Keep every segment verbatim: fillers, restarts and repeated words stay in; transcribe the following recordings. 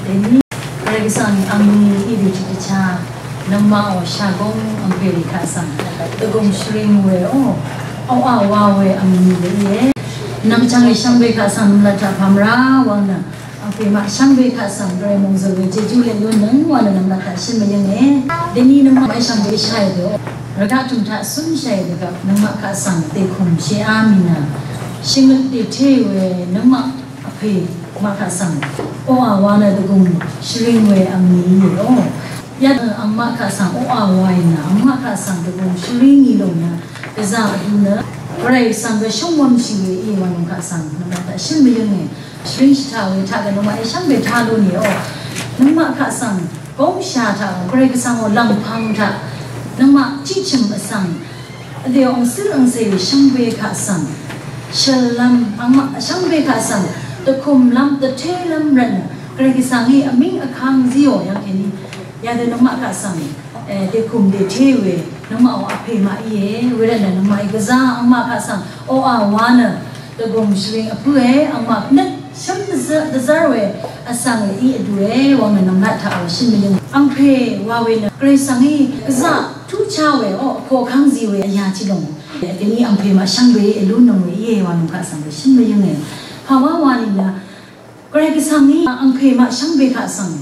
Dèní Gvray Gvsvng angni íbì tiqdvchá nøngmaqò shagóng angpèrì kaq svng dvgùng shvring we ó, oqà wa we angni we íe. Nvmchvng èshvngbe kaq svng nvmlat taq pàmvrá wvng nø angpè maq shvngbe kaq svng Gvray mòngzø̀l we jejú leq lúnnøng wa nø nvmlat taq shǿn mvyǿnge. Dèní nøngmaq maq shvngbe shàì dø rvgaq tø̀m taq cúnshàì dvgvp nøngmaq kaq svng dèkùm shèá mì nø shvngøt dèté we nøngmaq vpè maq kaq svng oqà wa nø dvgùng shvring we angni íe ó. Yadø angmaq kaq svng oqà waì nø angmaq kaq svng dvgùng shvring í lòng nø gvzà vdu nø Gvray svng gvshúng wv̄mshì we íe wa lòng kaq svng nvmlat taq shǿn mvyǿnge. Shvring shì taq we taq gø nøngmaq èshvngbe taq lú nìó. Nøngmaq kaq svng góngsha taq Gvray Gvsvng ò lv̀ngpv̄ng taq nøngmaq tiqchø̀m vsvng vdè ò angcǿ angcè shvngbe kaq svng shø̀llv́m angmaq shvngbe kaq svng dvkùmlv́m dvtélv́m rvtnø Gvray Gvsvng í vmíng vkang zíò yv́ng kèní yadø nøngmaq kaq svng dèkùm dèté we nøngmaq ò vpè maq íe. Wervtnø nøngmaq í gvzà angmaq kaq svng oqà wa nø dvgùng shvring vpǿe angmaq nøt shv́m dvzv́r we vsvng í vdùe wvng nø nvmlat taq ò shø̀n mvyǿng. Angpè wa we nø Gvray svng í gvzà tuqchá we ó vkoqkv́ng zi we vyà tiq lòng. Dèní angpè maq shvngbe èlú nøng we íe wa lòng kaq svng we shø̀n mvyǿnge. Pàwá wa nìnø Gvray Gvsvng í angpè maq shvngbe kaq svng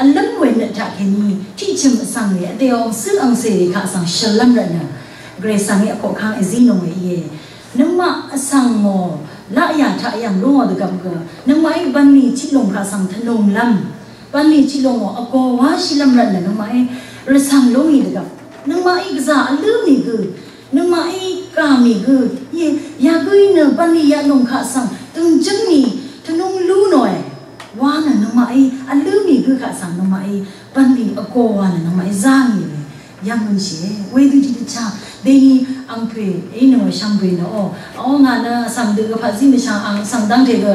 vlǿm we nøt taq kèní tiqchø̀m vsvng we vdè ò angcǿ angcè we kaq svng shø̀llv́m rvtnø Gvray svng í vkoqkv́ng èzí nøng we íe. Nøngmaq vsvng ngò laqyà taq yv̀ng lúngò dvgvp gø nøngmaq í bv̀nlì tiq lòng kaq svng tvnùnglv́m bv̀nlì tiq lòng ngò vgò wáshìlv́m rvtnø nøngmaq í rvcv̀ng lúngì dvgvp nøngmaq í gvzà vlǿ mì gø nøngmaqí kà mì gø íe. Yagǿí nø bv̀nlì yalòng kaq svng døngjǿng mì tvnúng lú nòe. Wa nø nøngmaqí vlǿ mì gǿ kaq svng nøngmaqí bv̀nlì vgò wa nø nøngmaqí zá mì we yv́ng mønshìe. Wedø tiqdvchá dèní angpè í nø shvngbe nø ó, ó ngà nø vsvng dø gø paqzí mvshvng ang vsvng dv́ngte gø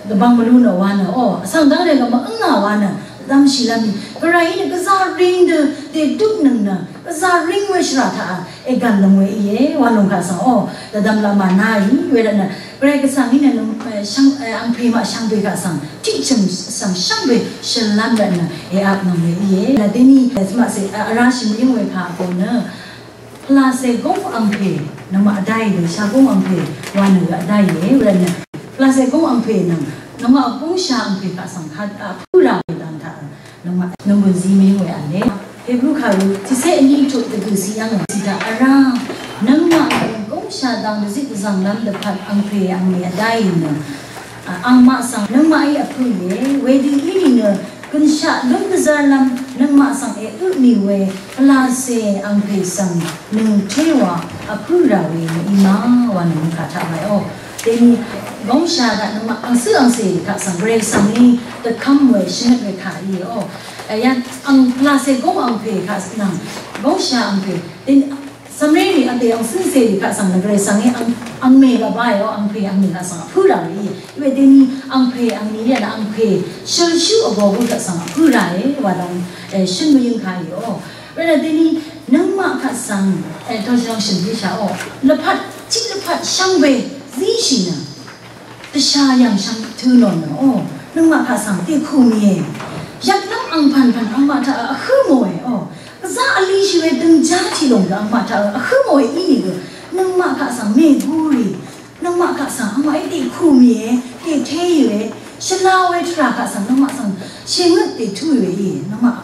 dvbvng mvlú nø wa nø ó vsvng dv́ngte gø mvǿngà wa nø dv́mshìlv́m mì Gvrayí nø gvzà ring dø dèdutnøng nø gvzà ring we shvrà taq ègv̀n lòng we íe wa lòng kaq svng ó dvdvm laq mànáì. Wervtnø Gvray Gvsvng í nø angpè maq shvngbe kaq svng tiqchø̀m svng shvngbe shø̀nlv́m rvtnø èvp nvng we íe. Nø dèní maqcè vrá shì mvyǿng we kaq vbò nø pvlacè góng angpè nøngmaq vdáì dø shagóng angpè wa nø gø vdáìe. Wervtnø pvlacè góng angpè nvng nøngmaq góngsha angpè kaq svng vpǿ rà we dang taq nøngmaq nòngbø̀n zi mvyǿng we v̄le. Hebru kàru tiqcé vní tuq dvgø̀ ciq yv́ng tiqdaq vrá nøngmaq nø góngsha dang dvzit dvzv̀nglv́m dvpvt angpè angmè vdáì nø angmaq svng nøngmaqí vpǿìe. Wedø ínìnø gønshaq lún dvzv́rlv́m nøngmaq svng èø mì we pvlacè angpè svng nøngté wa vpǿ rà we nø í ma wa nø nøngkà taq màí ó. Dèní góngsha daq nøngmaq angcǿ angcè kaq svng Gvray svng í dvkv́m we shvngøt we kà íe ó. Yv́ng ang pvlacè góng angpè kaq nvng góngsha angpè dèní cv̀mré rì vdè angcǿ angcè rì kaq svng nø Gvray svng í ang angmè gvbáì ó angpè angmè kaq svng vpǿ rà we íe. Iwe dèní angpè angni yv́ng angpè shølshú vgò gø kaq svng vpǿ ràe wa dang shø̀n mvyǿng kà íe ó. Wervtnø dèní nøngmaq kaq svng tø̀shìlvng shø̀n zíshà ó. Lvpat tiq lvpat shvngbe zíshì nø dvsha yv̀ng shvng tø̄ nò nø ó. Nøngmaq kaq svng dèkù mìe. Yvklv́m angpv̀npv̀n angmaq taq vhǿ mòe ó. Gvzá vlishì we døngjá tiq lòng gø angmaq taq vhǿ mòe ínìgø nøngmaq kaq svng mègurì. Nøngmaq kaq svng angmaqí dèkù mìe. Dètéì we shvla we tvrà kaq svng nøngmaq svng shèngøt dètúì we í. Nøngmaq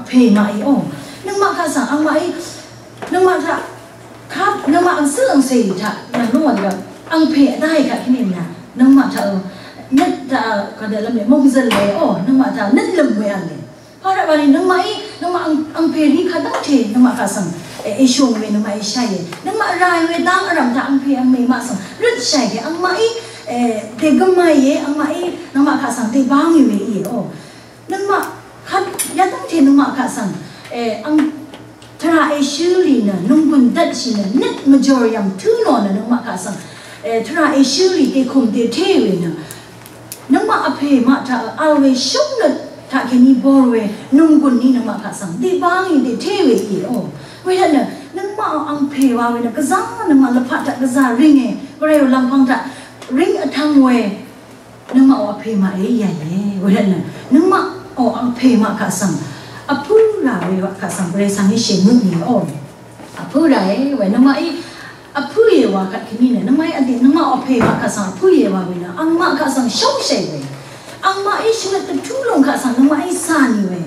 vpè maqí ó. Nøngmaq kaq svng angmaqí nøngmaq taq kap nøngmaq angcǿ angcèrì taq yv̀ng lúngò dvgvp angpè vdáì kaq kèní mvnà nøngmaq taq nøt taq kadvlv́m lè mòngzø̀l we ó. Nøngmaq taq nøt lø̀m we v̄le. Paraq wani nøngmaqí nøngmaq angpè rí kadv́ngte nøngmaq kaq svng èshùng we nøngmaqí sháìe. Nøngmaq ràì we dang vrv̀m taq angpè angmè maq svng røtshàì ke angmaqí dègøm màìe. Angmaqí nøngmaq kaq svng dèbángì we íe ó. Nøngmaq kvt yadv́ngte nøngmaq kaq svng ang tvrà èshǿlì nø nònggùn dvtshì nø nøt mvjòr yv̀ng tǿ nò nø nøngmaq kaq svng tvrà èshǿlì dèkùm dèté we nø nøngmaq vpè maq taq vl we shúng nøt taq kèní bor we nònggùn ní nøngmaq kaq svng dèbángì dèté we íe ó. Wervtnø nøngmaq angpè wa we nø gvzá nøngmaq lvpat taq gvzá ríng e. Gvrayò lv̀ngpv̄ng taq ríng vtv̄ng we nøngmaqò vpè maqe yàìe. Wervtnø Nøngmaq o angpè maq kaq svng vpǿ rà we wa kaq svng Gvray svng í shèngø nìò. Vpǿ rà e we nøngmaqí vpǿ yè wa kaq kèní nø nøngmaqí vdè nøngmaq o pè maq kaq svng vpǿ yè wa we nø angmaq kaq svng shóngshè we. Angmaqí shvngøt dvtú lòng kaq svng nøngmaqí cà nì we.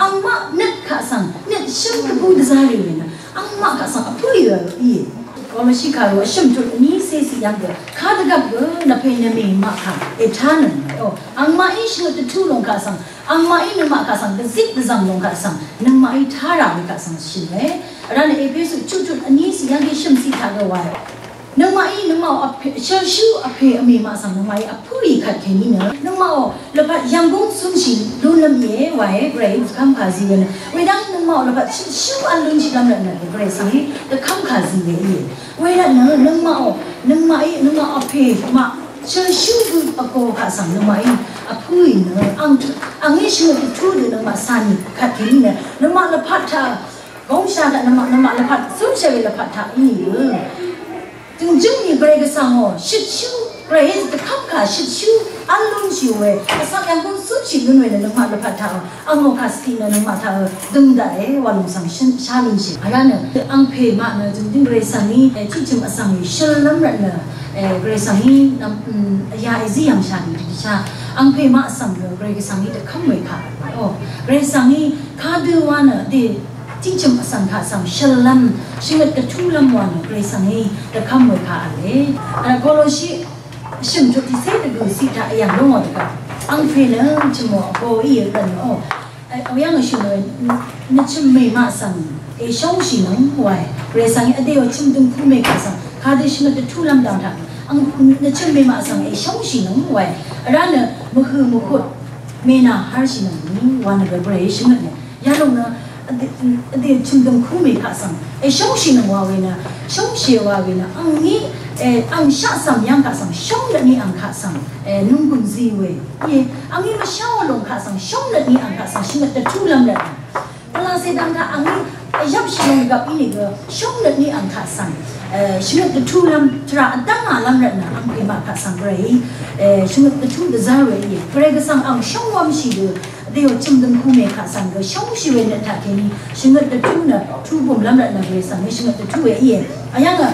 Angmaq nøt kaq svng nøt shǿm dvbú dvzá rì we nø angmaq kaq svng vpǿ yè wa íe. Kolosi kàru vshø̀m tut vní cé ciq yv́ng gø kadvgvp gø nvpè nvmè maq kaq ètá nø o angmaqí shvngøt dvtú lòng kaq svng angmaqí nøngmaq kaq svng dvzit dvzv̀ng lòng kaq svng nøngmaqí tara we kaq svng shø̀n we. Vrá nø Epesu chuqchut vní ciq yv́ng gø shø̀m ciq taq gø wae. Nøngmaqí nøngmaq shvlshú vpè vmè maq svng nøngmaqí vpǿì kvt kèní nø nøngmaqò lvpat yv̀nggúng cúnshì lúnlv́m íe wae. Gvray dvkv́m kà zi we nø wedv́ng nøngmaqò lvpat shvlshú v́l lúnshì lv́m rvt nø Gvray svng í dvkv́m kà zi we íe. Wervtnø nøngmaqò nøngmaqí nøngmaq vpè maq shø̀nshú gø vgō kaq svng nøngmaqí vpǿì nø ang angí shvngøt dvtú dø nøngmaq cà nì kvt kèní nø nøngmaq lvpat taq góng shà taq nøngmaq nøngmaq lvpat cúnshà we lvpat taq í nìgø. Døngjǿng nì Gvray Gvsvngò shø̀nshú Gvray dvkv́m kà shø̀nshú v́l lúnshì we vsvng yv̀nggúng cúnshì lún we nø nøngmaq lvpat taq Angò kà svng nø nøngmaq taq døng daqe wa lòng svng shá lúnshì. Vrá nø angpè maq nø døngdøng Gvray svng í tiqchø̀m vsvng í shøl lv́m rvt nø Gvray svng í nvm ya èzí yv̀ngshà nì dvgvsha angpè maq svng nø Gvray svng í dvkv́m we kà. O Gvray svng í kadø wa nø dè tiqchø̀m vsvng kà svng shøl lv́m shvngøt dvtú lv́m wa nø Gvray svng í dvkv́m we kà vle. Kolosi shø̀m tut tiqcé dvgø̀ ciq taq yv̀ng lúngò dvgvp angpè nø chø̀mò vbò í yø dv̀n o. Vyv̀ng shø̀m nø nø chø̀m mè maq svng èshóngshì nøng wae. Gvray svng í vdèò chø̀m døngku mè kaq svng kadø shvngøt dvtú lv́m dang taq ang nø chø̀m mè maq svng èshóngshì nøng wae. Vrá nø mvhø̀ mvhut mènà hárshì nøng wa nø Gvray shvngøt nø Yalòng nø vdè chø̀m døngku mè kaq svng èshóngshì nøng wa we nø shóngshì wa we nø angí angshaq svng yv́ng kaq svng shóngnøt ní ang kaq svng nunggùn zí we. Ye angí mvsháò lòng kaq svng shóngnøt ní ang kaq svng shvngøt dvtú lv́m rvt nø pvlacè dvng taq angí vyvpshì lòng gvp ínìgø shóngnøt ní ang kaq svng shvngøt dvtú lv́m tvrà vdv́ngà lv́m rvt nø angpè maq kaq svng Gvray shvngøt dvtú dvzv́r we íe. Gvray Gvsvng ang shóngwv́mshì dø vdèò chø̀m døngku mè kaq svng gø shóngshì we nø taq kèní shvngøt dvtú nø tubùm lv́m rvt nø Gvray svng í shvngøt dvtú we íe. Vyv̀ngø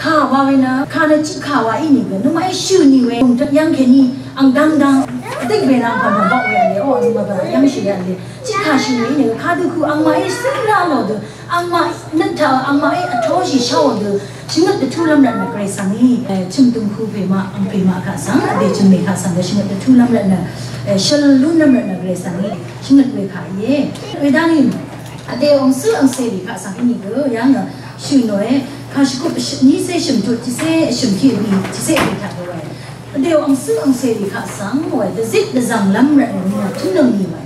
kà wa we nø kà nø tiqkà wa ínìgø nøngmaqí shø̀ nì we dø̀ng tøt yv́ng kèní ang dv́ngdv́ng dø̀ng we nvng pv̀n pv̀n baq we vle o nøngmaq baq yv́ngshì we vle. Tiqkà shø̀ nì we ínìgø kadø ku angmaqí cǿng rá lò dø angmaq nøt taq angmaqí vtóshì sháò dø shvngøt dvtú lv́m rvt nø Gvray svng í chø̀m døngku pè maq angpè maq kaq svng vdè chø̀m mè kaq svng gø shvngøt dvtú lv́m rvt nø shøl lún lv́m rvt nø Gvray svng í shvngøt we kà íe. Wedv́ng í vdè ong cǿ angcèrì kaq svng ínìgø yv́ng nø shø̀ nòe. Kàshvkup vnícé shø̀m tut tiqcé shø̀m tiq vbì tiqcé vbì taq gø wae. Vdèò angcǿ angcèrì kaq svng wae dvzit dvzv̀ng lv́m rvt nø tǿnøng nì wae.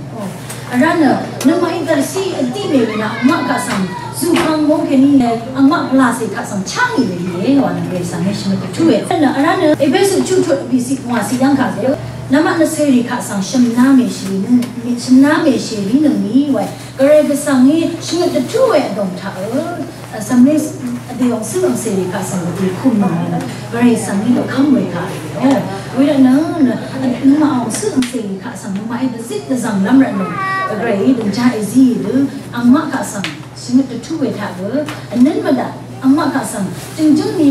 Vrá nø nøngmaqí gv̀rcí vdí mè we nø angmaq kaq svng zùkvng mòngkèní angmaq pvlacè kaq svng chá ngì we íe wa nø Gvray svng í shvngøt dvtú we. Nø vrá nø Epesu chuqtut vbìciq pvngwàciq yv́ng kaq gø namaq nø cèrì kaq svng shv̀mná mèshèlínøng mè shv̀mná mèshèlínøng nì wae. Gvray Gvsvng í shvngøt dvtú we vdòng taq ø Vsvmré vdè ong cǿ angcèrì kaq svng vdè kùm nòe. Gvray svng í dvkv́m we kaq o. Wervtnø nø nøngmaq ong cǿ angcèrì kaq svng nøngmaqí dvzit dvzv̀ng lv́m rvtnø Gvray í dvngja èzí dø angmaq kaq svng shvngøt dvtú we taq gø vnøn mvdaq angmaq kaq svng jø̀ngjǿng ni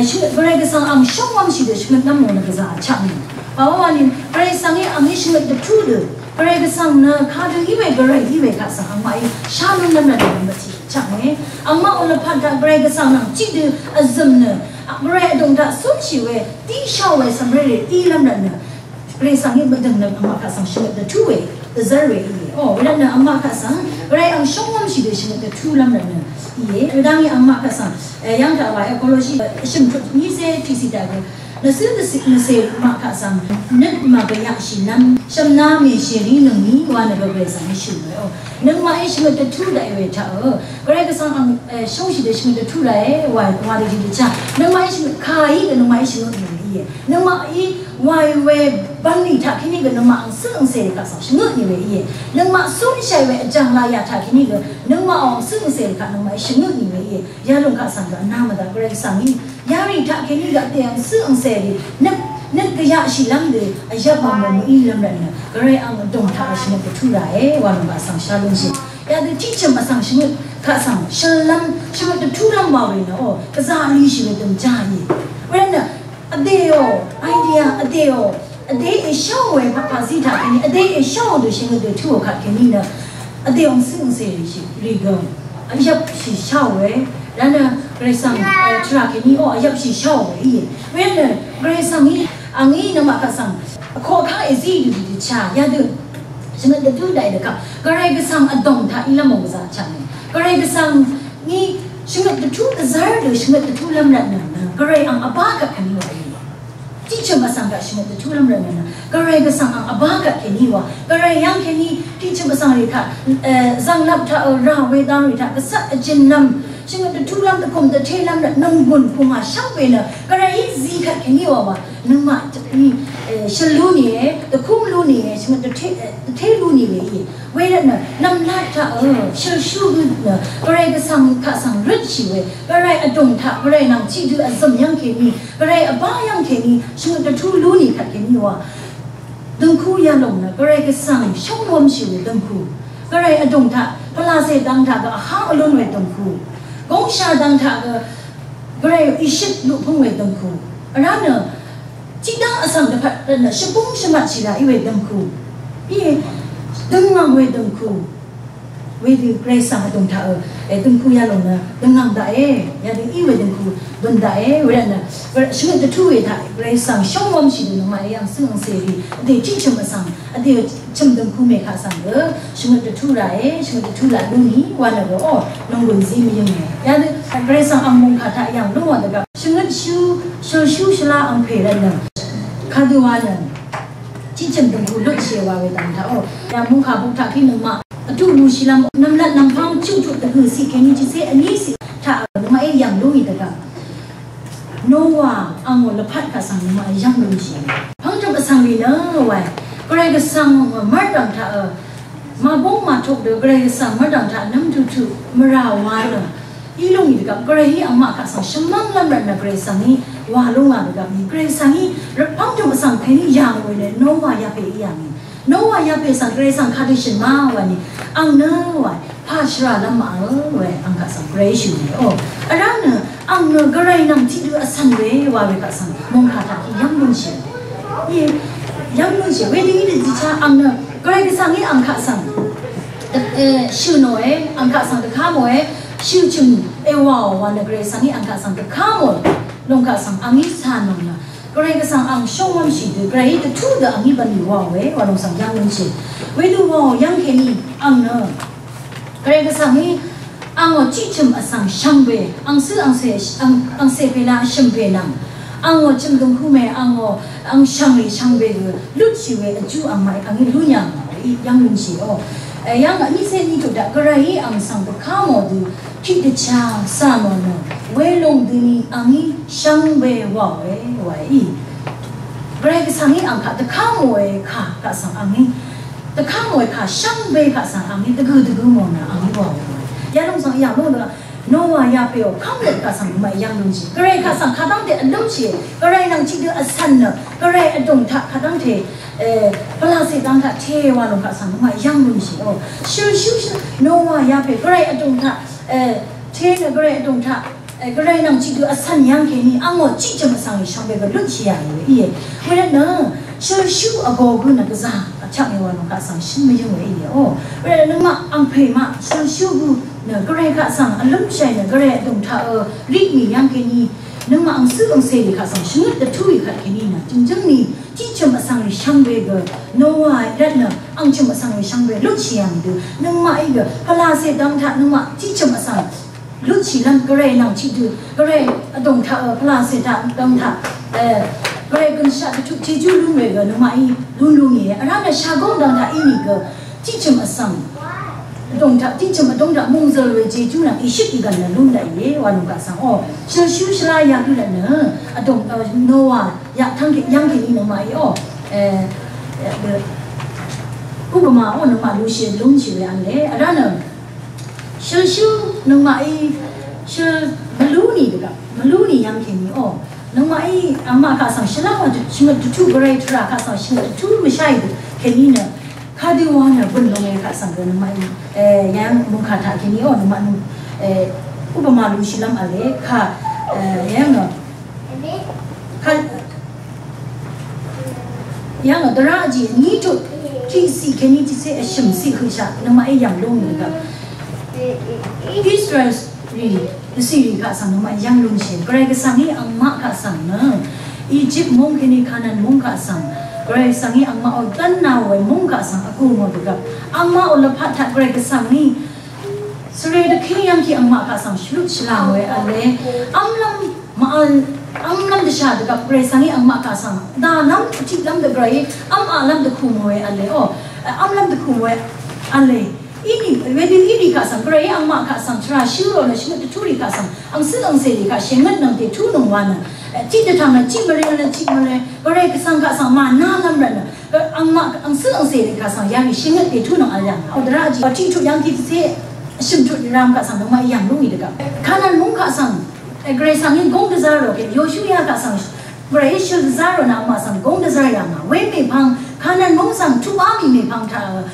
shvngøt Gvray Gvsvng ang shóngwv́mshì dø shvngøt lv́m nò nø gvzà chaq nò. Pàwá wani Gvray svng í ang í shvngøt dvtú dø Gvray Gvsvng nø kadø í we Gvray í we kaq svng angmaqí shá lún lv́m rvtnø mvtì Chakme, angmaq olvpat taq Gvray Gvsvng nvng tiqdø vzø̀m nø, Gvray vdùng taq cúnshì we, tiqsha we svmré rì í lv́m rvtnø, Gvray svng í mvdø̀ng nø angmaq kaq svng shvngøt dvtú we, dvzv́r we íe. O, wervtnø angmaq kaq svng, Gvray ang shóngv́mshì dø shvngøt dvtú lv́m rvtnø íe. Wedv́ngí angmaq kaq svng, e, yv́ng taq wa ekoloji, e, shø̀m tut nícé tiqcì taq gø, Nvsø nvsø nvsè maq kaq svng nøt màgvyaqshì nvm shvmna mèshèrí nøngní wa nø Gvray svng shø̀n we o. Nøngmaqí shvngøt dvtú daqì we taq ø. Gvray Gvsvng ang, e, shóngshì dø shvngøt dvtú daqì wa, wa dø jì dvchá. Nøngmaqí shvngøt kàí dø nøngmaqí shvngøt nì we íe. Nøngmaqí wàì we bv̀nlì taq kèní gø nøngmaq ang cǿ angcè kaq svng shvngøt nì we íe. Nøngmaq cúnshàì we vjàng laya taq kèní gø nøngmaq ang cǿ angcè kaq nøngmaqí shvngøt nì we íe. Yalòng kaq svng gø vna mvdaq Gvray Gvsvng í Yarì taq kèní gø vdè ang cǿ angcè rì nø Nøt gvyaqshìlv́m dø vyvp mv̀ng mø̀í lv́m rvtnø Gvray ang vdùng taq shvngøt dvtú ràe wa nònggà svng shá lúnshì. Yadø tiqchø̀m vsvng shvngøt kaq svng shøllv́m shvngøt dvtúlv́m wa we nø o gvzà lishì we dø̀m jáì. Wervtnø vdèò, idea vdèò, vdè èsháò we paqpaqzí taq kèní vdè èsháò dø shvngøt dø túò kaq kèní nø vdèò ngcø ngcè rì gø vyvpshì sháò we. Rvtnø Gvray svng tvrà kèní o vyvpshì sháò we íe. Wervtnø Gvray svng í angí nøngmaq kaq svng vkoq kaq èzí dø dø dvchá yadø shvngøt dvtú daqì dvkaq Gvray gvsvng vdòng taq ílv́m ò gvzà chaq nø Gvray gvsvng ngí shvngøt dvtú dvzv́r dø shvngøt dvtúlv́m rvtnø nø Gvray ang vbá kvt kèní wa íe. Tiqchø̀m vsvng gaq shvngøt dvtúlv́m rvtnø nø Gvray gvsvng ang vbá kvt kèní wa. Gvray yv́ng kèní tiqchø̀m vsvng rì kaq zv̀nglap taq rà we dang rì taq gvsvt vjønlv́m shvngøt dvtúlv́m dvkùm dvtélv́m rvt nònggùn pungà shvngbe nø Gvrayí zi kvt kèní wa wa. Nøngmaq tø̀í shøl lú nìe, dvkúng lú nìe, shvngøt dvté lú nì we íe. Wervtnø nv̀mlat taq shølshú gø nø Gvray gvsvng kaq svng røtshì we Gvray vdùng taq Gvray nvng tiqdø vzø̀m yv́ng kèní Gvray vbá yv́ng kèní shvngøt dvtú lú nì kvt kèní wa. Døngku yalòng nø Gvray gvsvng shóngwv́mshì we døngku. Gvray vdùng taq pvlacè dang taq gø vháng vlún we døngku. Góngsha dang taq gø Gvray ìshøt luqpǿng we døngku. Vrá nø tiqdáng vsvng dvpvt rvtnø shvbúng shvmvtshì rà í we døngku. Íe døngvng we døngku. Wedø Gvray svng vdùng taq ø døngku yalòng nø døngvng daqe. Yadø í we døngku døn daqe. Wervtnø shvngøt dvtú we taq Gvray svng shóngwv́mshì dø nøngmaq yv̀ng cøng cèrì vdè tiqchø̀m vsvng vdè chø̀m døngku mèkaq svng gø shvngøt dvtú ràe, shvngøt dvtú laq lú nì wa nø gø o nònggùn zí mvyøng e. Yadø Gvray svng ang mòngkà taq yv̀ng lú wa dvgvp shvngøtshú shølshú shvlá angpè rvtnø kadø wa nø tiqchø̀m døngku lutshì wa we dang taq o. Yà mòngkà buk taq kí nøngmaq vtuq lúshìlv́m nv̀mlat nv̀mpv́ng chuqtuq dvgø̀ ciq kèní chicé vní ciq taq nøngmaqí yv̀ng lú í dvgvp Nowa angò lvpat kaq svng nøngmaq yv̀ng lúshì. Pv́ngtøp vsvng rì nø wae Gvray gvsvng mvrdv̀ng taq ø màbúng màtuk dø Gvray gvsvng mvrdv̀ng taq nv́m tuqtuq mvrà wa nø í lúngì dvgvp Gvrayí angmaq kaq svng shvmv́nglv́m rvtnø Gvray svngí wa lúngà dvgvp ni Gvray svngí pv́ngtøp vsvng kèní yà we nø Nowa yapè í yà ngì. Nowa yapè svng Gvray svng kadø shø̀n ma wa ni ang nø wa pà shvrà lv́m màø we ang kaq svng Gvray shø̀n ni o. Vrá nø ang nø Gvray nvng tiqdø vsvn we wa we kaq svng mòngkà taq kí yv́ng lúnshì. Í yv́ng lúnshì we dø í dø jichá ang nø Gvray gvsvng í ang kaq svng shø̀n òe ang kaq svng dvká mòe shø̀n chø̀m èwàò wa nø Gvray gvsvng í ang kaq svng dvká mò lòng kaq svng ang í cà nò nø Gvray gvsvng ang shóngwv́mshì dø Gvrayí dvtú dø ang í bv̀nlì wàò we wa lòng svng yv́ng lúnshì. Wedø wàò yv́ng kèní ang nø Gvray gvsvng í angò tiqchø̀m vsvng shvngbe angcǿ angcè angcè pè la shø̀m pè nvng angò chø̀m døngku mè angò ang shvngrì shvngbe gø lutshì we vjú angmaqí ang í lún yà ngà we í yv́ng lúnshì o. Yv́ng vní cé ní tuq daq Gvrayí ang svng dvká mò dø tiqdvchá cà nò nø welòng døni ang í shvngbe wàò we wa í. Gvray gvsvng í ang kaq dvká mòe kà kaq svng ang í dvká mòe kà shvngbe kaq svng ang í dvgø dvgø mò nø ang í wàò we wa í. Yalòng svng yà mò nø Nowa yapè ò kv́mløt kaq svng nøngmaq yv́ng lúnshì. Gvray kaq svng kadv́ngte vlǿmshì. Gvray nvng tiqdø vsvn nø Gvray vdùng taq kadv́ngte pvlacè dang taq te wa lòng kaq svng nøngmaq yv́ng lúnshì o. Shølshú shø Nowa yapè Gvray vdùng taq te nø Gvray vdùng taq Gvray nvng tiqdø vsvn yv́ng kèní angò tiqchø̀m vsvng rì shvngbe gø lutshì yà ngì we íe. Wervtnø shølshú vgō gø nø gvzà vchvk ngì wa lòng kaq svng shø̀n mvyǿng we íe o. Wervtnø nøngmaq angpè maq shølshú gø nø Gvray kaq svng vlǿmshàì nø Gvray vdùng taq ø rit mì yv́ng kèní nøngmaq angcǿ angcèrì kaq svng shvngøt dvtúì kvt kèní nø jø̀ngjǿng ni tiqchø̀m vsvng rì shvngbe gø Nowa rvtnø angchø̀m vsvng rì shvngbe lutshì yà ngì dø nøngmaqí gø pvlacè dang taq nøngmaq tiqchø̀m vsvng lutshìlv́m Gvray nvng tiqdø Gvray vdòng taq ø pvlacè taq dvng taq Gvray gønshaq dvtuq jejú lún we gø nøngmaqí lún lú ngìe. Vrá nø shagóng dvng taq í nìgø tiqchø̀m vsvng vdòng taq tiqchø̀m vdòng taq mòngzø̀l we jejú nvng ìshøt ìgv̀n nø lún daqìe wa lòng kaq svng o. Shølshú shvlá yagǿ lvt nø vdòng Nowa yaq tv́ng yv́ng kèní nøngmaqí o. Upama o nøngmaq lushì lúnshì we v̄le vrá nø shølshú nøngmaqí shøl mvlú nì dvgvp mvlú nì yv́ng kèní o. Nøngmaqí angmaq kaq svng shvlá wa shvngøt dvtú gvray tvrà kaq svng shvngøt dvtú mvsháì kèní nø kadø wa nø bø̀n lóngé kaq svng gø nøngmaqí, e, yv́ng mungkà taq kèní o nøngmaq nø, e, upama lushilv́m vle kaq, e, yv́ng nø kaq yv́ng nø dvrá jì vní tut tiqsiq kèní tiqsé vshø̀m siq høqshaq nøngmaqí yv̀ng lóngé kaq Israel rì dvcìrì kaq svng nøngmaq yv́ng lúnshì. Gvray Gvsvngí angmaq kaq svng nø Egypt móng kèní Kanan móng kaq svng Gvray Gvsvngí angmaqò dv́nna we móng kaq svng vgù ngò dvgvp angmaqò lvpat taq Gvray Gvsvngí svre dvké yv́ngkì angmaq kaq svng shvlut shvlàng we vle. Vmlv́m màvl vmlv́m dvshà dvgvp Gvray Gvsvngí angmaq kaq svng dàlv́m vtiqlv́m dvgvray vm aqlv́m dvkù mò we vle. O, vmlv́m dvkù mò we vle. Inì, wedø inì kaq svng, Gvray angmaq kaq svng, tvrà shø̄ rò nø shvngøt dvtú rì kaq svng, angcø angcè rì kaq shèngøt nvng dètú nvng wa nø, e, tiq dvtv̀ng nø, tiq mvrel nø, tiq mvrel, Gvray Gvsvng kaq svng, mànálv́m rvt nø, e, angmaq, angcø angcè rì kaq svng, yarì shèngøt dètú nvng vl yà ngà. O, dvrá jì, tiq tut yv́ngkì dvcé, shø̀m tut rì ram kaq svng, nøngmaq yv̀ng lúngì dvgvp. Kanan múng kaq svng, e, Gvray Gvsvngí góng dvzá rò kè, Yoshuya kaq svng, Gvray shøl dvzá rò nø angmaq svng, góng dvzá yà ngà. Wemèpvng, Kanan múng svng, tuq á mì mèpvng taq,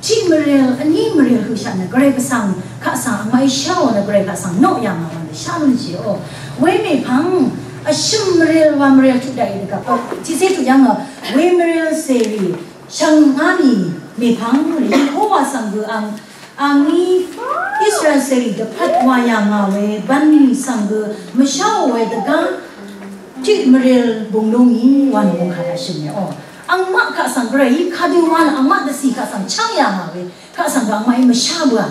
Tiq mvril, vní mvril høqshaq nø Gvray Gvsvng kaq svng angmaqí sháò nø Gvray kaq svng noq yà ngà wa nø shá lúnshì o. Wemèpvng vshø̀m mvril wa mvril tuq daqì dvgvp. Tiqcé tuq yv́ng nø wemvril cèrì shvngá mì mèpvng rì Yehowa svng gø ang angí Israel cèrì dvpvt wa yà ngà we bv̀nlì svng gø mvsháò we dvgá tiq mvril bung lúngì wa nø bung kà daqshø̀n yà o. Angmaq kaq svng Gvray í kadø wa nø angmaq dvcì kaq svng chv́ng yà ngà we kaq svng gø angmaqí mvshá bøà.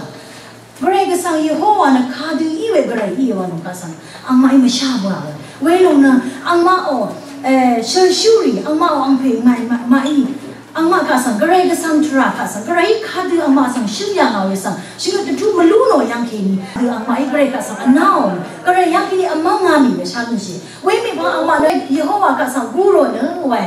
Gvray Gvsvng Yehowa nø kadø í we Gvray í wa lòng kaq svng angmaqí mvshá bøà we. Welòng nø angmaqò, e, shølshúrì angmaqò angpè ngàí ma-, maqí. Angmaq kaq svng Gvray Gvsvng tvrà kaq svng Gvray í kadø angmaq svng shǿn yà ngà we svng shvngøt dvtú mvlú nò yv́ng kèní. Kadø angmaqí Gvray kaq svng vnáò. Gvray yv́ng kèní vmv́ng ngà mì we shá lúnshì. Wemèpvng angmaq nø Yehowa kaq svng gurò nø we.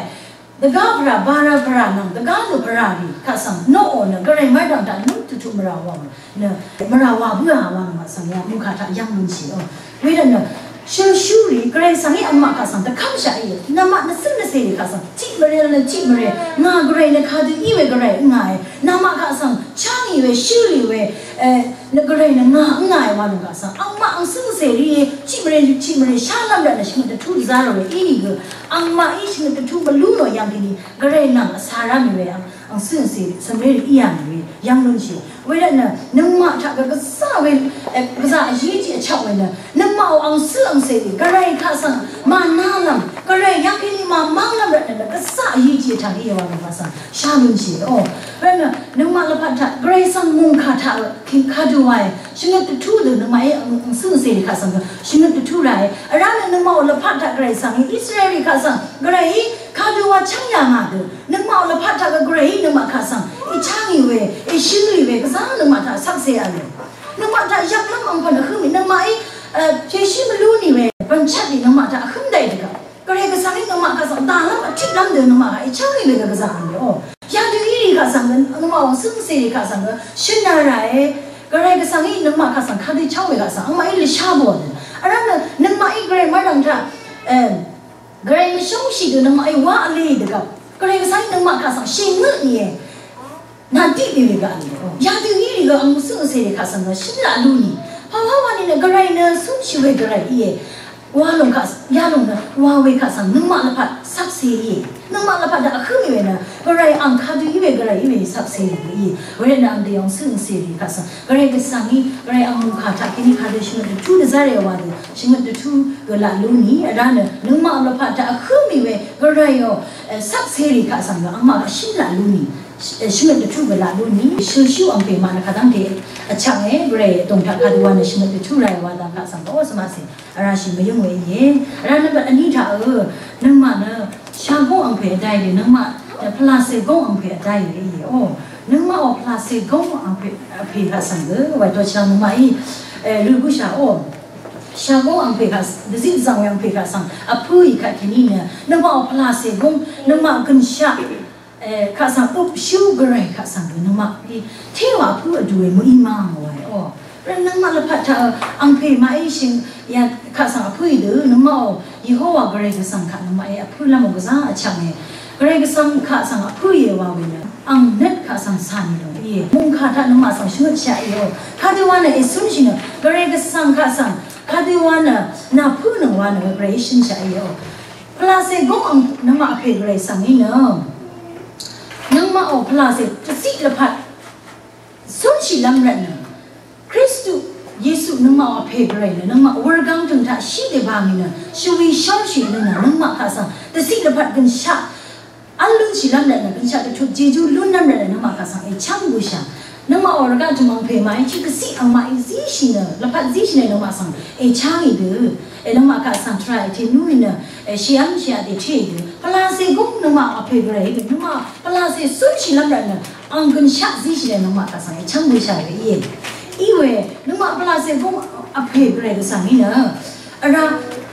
Dvgá pvrà, bara pvrà nvng, dvgá nø pvrà rì, kaq svng, noqò nø, Gvray mv́rdv̀ng taq nø, tutuq mvrà wà, nø, mvrà wà bǿà wà nø, mvsvng yà, mungkà taq yv́ng lúnshì, o. Wedø nø, shølshúrì, Gvray svng í angmaq kaq svng, dvkv́mshaq í, nøngmaq nø cǿn nø cèrì kaq svng, tiq mvril nø tiq mvril, ngà Gvray nø kadø í we Gvray, ngà e, nøngmaq kaq svng, chá ngì we, shǿrì we, e, Nø Gvray nø ngà ngà e wa nø ngà svng. Angmaq ang cǿngcè rì e, tiq mvrè tiq mvrè shálv́m rvt nø shvngøt dvtú dvzá rò we í nìgø. Angmaqí shvngøt dvtú mvlú nò yv̀ng kèní. Gvray nvng vsará mì we ang, ang cǿngcè rì, svmré rì í yà mì we. Yv̀ng lúnshì. Wervt nø, nøngmaq taq gø gvzà we, e, gvzà vjí tiq vchvk we nø. Nøngmaqò ang cǿ angcè rì. Gvray kaq svng, mànálv́m. Gvray yv̀ng kèní màmv́nglv́m rvt nø, gvzà vjí tiq vchvk í yà wa nø ngà svng. Shá lúnshì. O, wervt nø, nøngmaq lvpat taq, Gvray svng mòngkà taq, Kèng kadø wae, shvngøt dvtú dø nøngmaqí ang, ang cǿngcè rì kaq svng gø, shvngøt dvtú rae. Vrá nø nøngmaqò lvpat taq Gvray svng, Israel rì kaq svng, Gvrayí kadø wa chv́ng yà ngà dø. Nøngmaqò lvpat taq gø Gvrayí nøngmaq kaq svng, èchá ngì we, èshǿ ngì we, gvzá nøngmaq taq shvkse yà we. Nøngmaq taq yvklv́m angpv̀n vhǿm mì, nøngmaqí, e, pèshí mvlú nì we, bv̀nchvt rì nøngmaq taq vhǿm daqì dvgvp. Gvray Gvsvng í nøngmaq kaq svng dàlv́m vtiqlv́m dø nøngmaq kaq èchv́ng í we gø gvzà v̄le o. Yadø í rì kaq svng gø nøngmaqò cǿngcè rì kaq svng gø shø̀n nà ràe. Gvray Gvsvng í nøngmaq kaq svng kadø chv́ng we kaq svng angmaqí lvshá bò dø. Vrá nø nøngmaqí Gvray mv́rdv̀ng taq, e, Gvray mvshúngshì dø nøngmaqí wa vle dvgvp. Gvray Gvsvng í nøngmaq kaq svng shèngø nìe. Nà tiq nìwe gaq nìwe. Yadø í rì gø ang cǿngcè rì kaq svng gø shǿn laq lú nì. Pàwá wa nìnø Gvray nø cúnshì we Gvray íe. Wa lòng kaq, yalòng nø, wa we kaq svng nøngmaq lvpat shvkse íe. Nøngmaq lvpat daq vhǿm í we nø, Gvray ang kadø í we Gvray í we shvkse rì íe. Wervt nø ang dèyòng cǿngcè rì kaq svng. Gvray Gvsvng í, Gvray ang mòngkà taq kèní kadø shvngøt dvtú dvzv́r è wa dø. Shvngøt dvtú gø laq lú nì. Vrá nø, nøngmaq lvpat daq vhǿm í we Gvray ò, e, shvkse rì kaq svng gø angmaq gø shǿn laq lú nì. Shvngøt dvtú gø laq lú nì, shølshú angpè mànø kadv́ngte vchvng e, Gvray dòng taq kadø wa nø shvngøt dvtú ràe wa dvng kaq svng gø o svmaqse, vrá shì mvyǿng we íe. Vrá nø bvt vní taq ø, nøngmaq nø shagóng angpè vdáì we, nøngmaq nø pvlacè góng angpè vdáì we íe o. Nøngmaqò pvlacè góng angpè, angpè kaq svng gø, wa dø shvng nøngmaqí, e, rø gǿshà o. Shagóng angpè kaq, dvzit zvng we angpè kaq svng, vpǿì kaq kèní nø, nøngmaqò pvlacè góng, nøngmaq gønshaq, E, kaq svng øpshú Gvray kaq svng gø nøngmaq í téwà pǿ vdùe mø̀í má ngò wae o. Rvt nøngmaq lvpat taq angpè maqí shø̀n ya kaq svng vpǿì dø nøngmaqò Yehowa Gvray Gvsvng kaq nøngmaqí vpǿlv́m ò gvzá vchv̀nge. Gvray Gvsvng kaq svng vpǿ íe wa we nø ang nøt kaq svng cà nì lò íe. Mungkà taq nøngmaq svng shvngøtshaq íe o. Kadø wa nø ècúnshì nø Gvray Gvsvng kaq svng kadø wa nø nà pǿ nøng wa nø Gvray shønshaq íe o. Pvlacè góng ang nøngmaq vpè Gvray svng í nø nøngmaq ò pvlacè dvciq lvpat cúnshìlv́m rvtnø Kristu Yesu nøngmaq ò vpè Gvray nø nøngmaq wurgáng tø̀ng taq shí dèbà ngì nø shvwi shórshì nø nø nøngmaq kaq svng dvciq lvpat gønshaq v́l lúnshìlv́m rvtnø gønshaq dvtut jejú lúnlv́m rvtnø nøngmaq kaq svng èchv́ng bø̀shà. Nøngmaq ò rvgaq tø̀m angpè màí tiq dvciq angmaqí zíshì nø lvpat zíshì nø nøngmaq svng èchv́ng ì dø. È nøngmaq kaq svng tvrà ète nú ì nø è shìv́m shìv́m dèté ì dø. Pvlacè góng nøngmaq ò vpè Gvray gø nøngmaq pvlacè cúnshìlv́m rvtnø ang gønshaq zíshì nø nøngmaq kaq svng èchv́ng bø̀shà we íe. Í we nøngmaq pvlacè góng vpè Gvray Gvsvng í nø vrá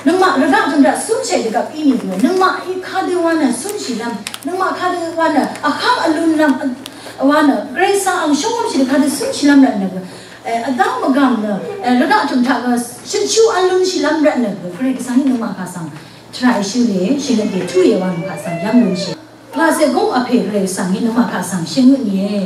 nøngmaq rvgaq tø̀m taq cúnshì dvgvp í nìgø nøngmaqí kadø wa nø cúnshìlv́m nøngmaq kadø wa nø vháng vlunlv́m wa nø Gvray svng ang shóngv́mshì dø kadø cúnshìlv́m rvtnø gø vdáng mvgàm nø rvgaq tø̀m taq gø shøtshú v́l lúnshìlv́m rvtnø gø Gvray Gvsvng í nøngmaq kaq svng tvrà èshø lè shvngøt dètú íe wa nø kaq svng yv́ng lúnshì. Pvlacè góng vpè Gvray Gvsvng í nøngmaq kaq svng shvngøt nìe.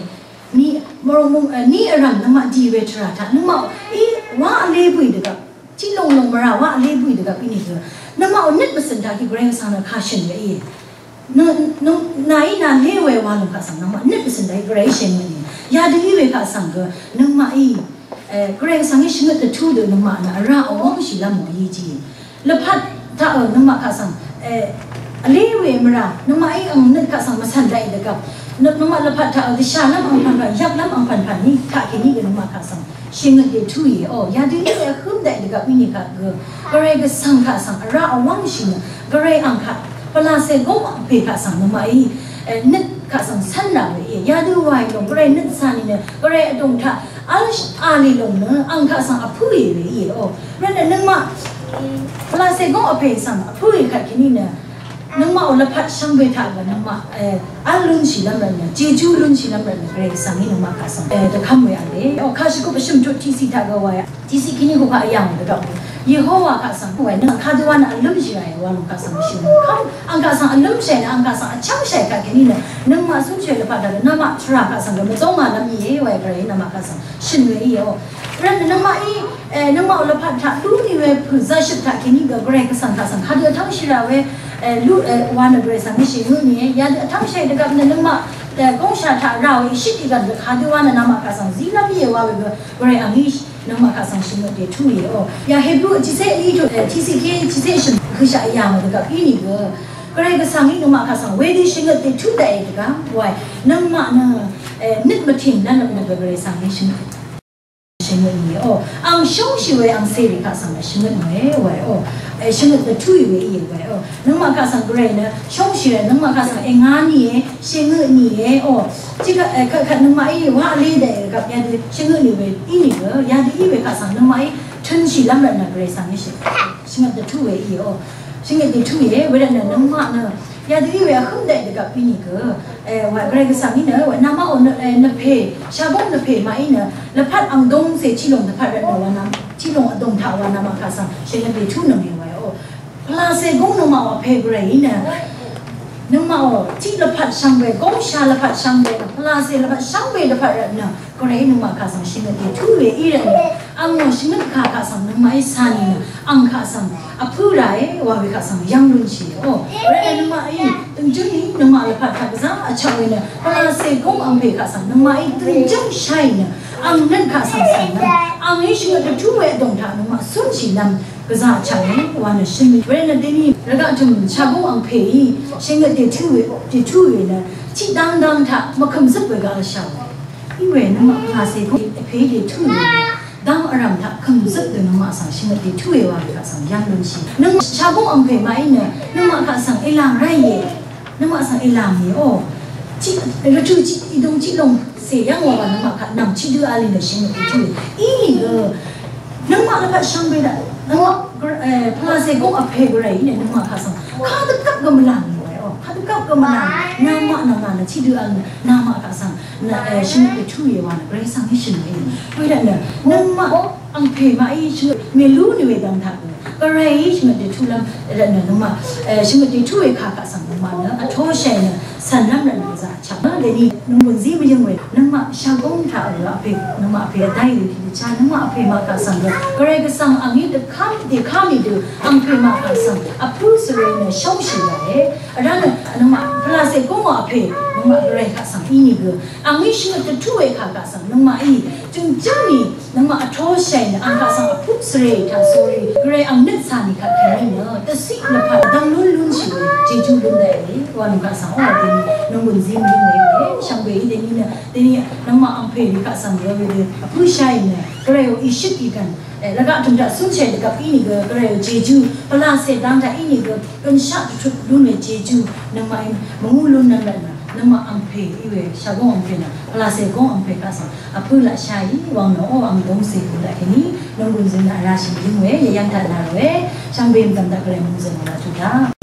Ni mvrong mung ni vrv̀m nøngmaq dì we tvrà taq nøngmaqí wá vlé bø̀ì dvgvp tiq lùng lùng mvrà wá vlé bø̀ì dvgvp í nìgø nøngmaq ò nøt mvcø̀n taq kì Gvray Gvsvng nø kà shø̀n we íe. Nø nø nàí nà lé we wa lùng kaq svng nøngmaq nøt mvcø̀n taq kì Gvray shø̀n we íe. Yadø í we kaq svng gø nøngmaqí Gvray Gvsvng í shvngøt dvtú dø nøngmaq nø vrá vwv́ngshìlv́m mò í jì. Lvpat taq nøngmaq kaq svng vlé we mvrà nøngmaqí ang nøt kaq svng mvcv̀n daqì dvgvp nøngmaq lvpat taq dvshàlv́m angpv̀npv̀n yvplv́m angpv̀npv̀n ní taq kèní gø nøngmaq kaq svng shvngøt dètú íe o. Yadø í we vhǿm daqì dvgvp í nìkaq gø Gvray Gvsvng kaq svng vrá vwv́ngshì nø Gvray ang kaq pvlacè góng vpè kaq svng nøngmaqí nøt kaq svng cv́n rà we íe. Yadø wàì lòng Gvray nøt cà nì nø Gvray vdùng taq v́l a lì lòng nø ang kaq svng vpǿì we íe o. Rvtnø nøngmaq pvlacè góng vpè svng vpǿì kaq kèní nø nøngmaq ò lvpat shvngbe taq gø nøngmaq v́l lúnshìlv́m rvtnø jejú lúnshìlv́m rvtnø Gvray Gvsvng í nøngmaq kaq svng dvkv́m we v̄le o. Kàshvkøp vshø̀m tut tiqciq taq gø wàì tiqciq kèní gø kaq yàng dvgvp Yehowa kaq svng wàì nøngmaq kadø wa nø vlǿmshì ràì wa lòng kaq svng shø̀n kv́m ang kaq svng vlǿmshàì nø ang kaq svng vchv́ngshàì kaq kèní nø nøngmaq cúnshì lvpat daq gø nøngmaq tvrà kaq svng gø mvzóng màlv́m íe wàì Gvray nøngmaq kaq svng shø̀n we íe o. Rvtnø nøngmaqí nøngmaq ò lvpat taq lú nì we pø̀ zashøt taq kèní gø Gvray Gvsvng kaq svng kadø vtv́ngshì rà we lú wa nø Gvray svng shì lú nìe. Yadø vtv́ngshàì dvgvp nø nøngmaq góngshà taq rà we shit ìgv̀n gø kadø wa nø nøngmaq kaq svng zílv́m íe wa we gø Gvray angí nøngmaq kaq svng shvngøt dètú íe o. Ya Hebru tiqcé ní tut tiqciq kèní tiqcé shø̀m høshaq yà mø dvgvp í nìgø Gvray Gvsvng í nøngmaq kaq svng wedø shvngøt dètú daqì dvgvp wàì nøngmaq nø nøt mvtìn lv́m nø Gvray svng í shvngøt shvngøt nìe o. Ang shóngshì we ang cèrì kaq svng shvngøt nìe wàì o. Shvngøt dvtú í we íe wàì o. Nøngmaq kaq svng Gvray nø shóngshì we nøngmaq kaq svng èngá nìe shvngøt nìe o. Tiq kaq nøngmaqí wá vlé daqì dvgvp yadø shvngøt nì we í nìgø yadø í we kaq svng nøngmaqí tø̄nshìlv́m rvtnø Gvray svng í shvngøt dvtú we íe o. Shvngøt dvtú íe wervtnø nøngmaq nø yadø í we vhǿm daqì dvgvp í nìgø wà Gvray Gvsvng í nø wà namaqò nvpè shagóng nvpè maqí nø lvpat ang dóngcè tiqlòng dvpvt rvtnø wà nam tiqlòng vdòng taq wà namaq kaq svng shvngøt dvtú nøngmè wàò. Pvlacè góng nøngmaqò vpè Gvray í nø nøngmaqò tiq lvpat shvngbe góngsha lvpat shvngbe nø pvlacè lvpat shvngbe lvpat rvtnø Gvray nøngmaq kaq svng shvngøt dvtú we í rvtnø ang nò shvngøt kà kaq svng nøngmaqí cà nìnø ang kaq svng vpǿ ràe wa we kaq svng yv́ng lúnshìò. Rvtnø nøngmaqí døngjǿng í nøngmaq lvpat kaq gvzá vchvk we nø pvlacè góng angpè kaq svng nøngmaqí døngjǿng shaì nø ang nøt kaq svng cv̀n nø angí shvngøt dvtú we vdòng taq nøngmaq cúnshìlv́m gvzá vchvk we wa nø shø̀n we nø dèní rvgaq tø̀m shagóng angpèí shvngøt dètú we dètú we nø tiq dv́ngdv́ng taq mvkø̀m zøp we gaq lvshà we. Iwe nøngmaq pvlacè góng angpèí dètú we nø dv́ng vrv̀m taq kø̀m zøp dø nøngmaq svng shvngøt dètú we wa we kaq svng yv́ng lúnshì. Nøng shagóng angpè maqí nø nøngmaq kaq svng èlàng ráìe. Nøngmaq svng èlàng íò. Tiq rvtø̀ tiq ìdung tiq lòng cè yv́ng wa wa nøngmaq kaq nv̀m tiqdø vl í nø shvngøt dètú we. Inìgø nøngmaq lvpat shvngbe daq nøngmaq pvlacè góng angpè Gvray í nø nøngmaq kaq svng kadvgvp gø mvlàng í waò. Kadvgvp gø mvlàng. Namaq nvng ngà nø tiqdø vl nø namaq kaq svng nø shvngøt dètú we wa nø Gvray svng í shø̀n we. Wedaq nø nøngmaq Angpè maqí shvngøt mèlú nì we dv̀ng taq gø Gvray shvngøt dètulv́m rvtnø nøngmaq, e, shvngøt dètú we kà kaq svng nøngmaq nø vtōshàì nø cv̀nlv́m rvtnø gvzà chaq nø dèní nònggùn zí mvyǿng we nøngmaq shagóng taq gø Vpè, nøngmaq Vpè vdáì we tiqdvchá nøngmaq Vpè maq kaq svng gø Gvray gvsvng angí dvkám dèká mì dø Angpè maq kaq svng vpǿ svre nø shóngshì ràe. Vrá nø nøngmaq pvlacè góng Vpè nøngmaq Gvray kaq svng í nìgø angí shvngøt dvtú we kà kaq svng nøngmaqí jø̀ngjǿng nì nøngmaq vtōshàì nø ang kaq svng vpǿ svre taq sórí Gvray ang nøt cà nì kaq kèní nø dvciq lvpat vdvng lún lúnshì we jejú lún daqe wa nò kaq svng ó dèní nònggùn zí mvyǿng we shvngbe í dèní nø dèní nøngmaq Angpè nì kaq svng gø wedø vpǿshàì nø Gvrayò ìshøt ìgv̀n, e, lvgaq tø̀m taq cúnshàì dvgvp í nìgø Gvrayò jejú pvlacè dang taq í nìgø gønshaq dvtut lún we jejú nøngmaqí mvngú lún nvng rvtnø nøngmaq Angpè í we shagóng Angpè nø pvlacè góng Angpè kaq svng vpǿ laqshàì wang nø ó ang dóngcè gø laq kèní nònggùn zø̀n nø vrá shì mvyǿng we yvyv́ng taq nà ròe. Shvngbe mvdv̀m daq Gvray mòngzø̀n nø laq tuq daq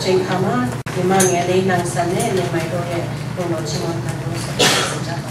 Jengkama, yemang yalei nang sane, yemai do ye, donglo chimang kan do sa, sa.